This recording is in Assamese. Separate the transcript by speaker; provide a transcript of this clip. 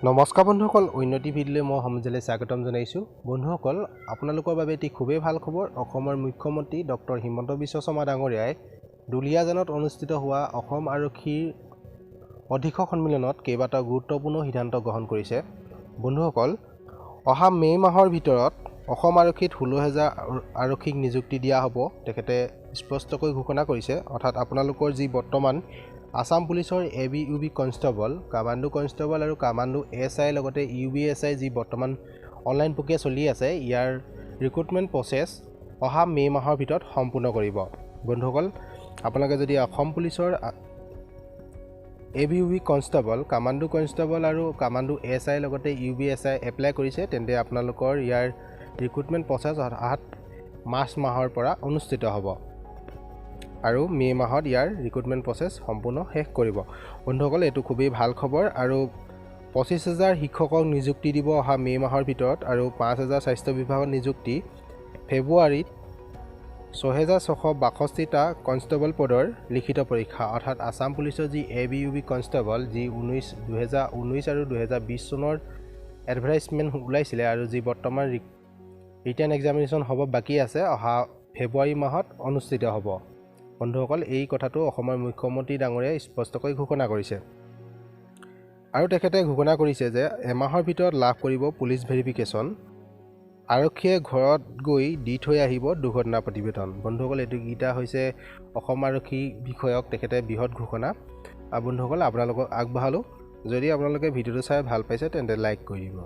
Speaker 1: নমস্কাৰ বন্ধুসকল, উন্নতি ভিডিঅ'লৈ মই সমজলে স্বাগতম জনাইছোঁ। বন্ধুসকল, আপোনালোকৰ বাবে এটি খুবেই ভাল খবৰ। অসমৰ মুখ্যমন্ত্ৰী ডক্টৰ হিমন্ত বিশ্ব শৰ্মা ডাঙৰীয়াই দুলীয়াজানত অনুষ্ঠিত হোৱা অসম আৰক্ষীৰ অধীক্ষক সন্মিলনত কেইবাটাও গুৰুত্বপূৰ্ণ সিদ্ধান্ত গ্ৰহণ কৰিছে। বন্ধুসকল, অহা মে' মাহৰ ভিতৰত অসম আৰক্ষীত 16,000 আৰক্ষীক নিযুক্তি দিয়া হ'ব, তেখেতে স্পষ্টকৈ ঘোষণা কৰিছে। অৰ্থাৎ আপোনালোকৰ যি বৰ্তমান আছাম পুলিচৰ A B U B constable, commando constable আৰু কামাণ্ডো এছ আইৰ লগতে ইউ বি এছ I যি বৰ্তমান অনলাইন প্ৰক্ৰিয়া চলি আছে, ইয়াৰ ৰিক্ৰুটমেণ্ট প্ৰচেছ অহা মে' মাহৰ ভিতৰত সম্পূৰ্ণ কৰিব। বন্ধুসকল, আপোনালোকে যদি অসম পুলিচৰ A B U B constable, commando constable আৰু কামাণ্ডো এছ আইৰ লগতে U B S I apply কৰিছে, তেন্তে আপোনালোকৰ ইয়াৰ ৰিক্ৰুটমেণ্ট প্ৰচেছ অহা মাৰ্চ মাহৰ পৰা অনুষ্ঠিত হ'ব আৰু মে' মাহত ইয়াৰ ৰিক্ৰুটমেণ্ট প্ৰচেছ সম্পূৰ্ণ শেষ কৰিব। বন্ধুসকল, এইটো খুবেই ভাল খবৰ। আৰু 25,000 শিক্ষকক নিযুক্তি দিব অহা মে' মাহৰ ভিতৰত আৰু 5,000 স্বাস্থ্য বিভাগত নিযুক্তি। ফেব্ৰুৱাৰীত 6,662টা কনষ্টেবল পদৰ লিখিত পৰীক্ষা, অৰ্থাৎ আছাম পুলিচৰ যি A B U B constable যি 2019 আৰু 2020 চনৰ এডভাৰটাইজমেণ্ট ওলাইছিলে আৰু যি বৰ্তমান ৰিটেন এক্সামিনেশ্যন হ'ব বাকী আছে, অহা ফেব্ৰুৱাৰী মাহত অনুষ্ঠিত হ'ব। বন্ধুসকল, এই কথাটো অসমৰ মুখ্যমন্ত্ৰী ডাঙৰীয়াই স্পষ্টকৈ ঘোষণা কৰিছে আৰু তেখেতে ঘোষণা কৰিছে যে এমাহৰ ভিতৰত লাভ কৰিব পুলিচ ভেৰিফিকেশ্যন, আৰক্ষীয়ে ঘৰত গৈ দি থৈ আহিব দুৰ্ঘটনা প্ৰতিবেদন। বন্ধুসকল, এইটো গীতা হৈছে অসম আৰক্ষী বিষয়ক তেখেতে বৃহৎ ঘোষণা। আৰু বন্ধুসকল, আপোনালোকক আগবঢ়ালোঁ। যদি আপোনালোকে ভিডিঅ'টো চাই ভাল পাইছে, তেন্তে লাইক কৰি দিব।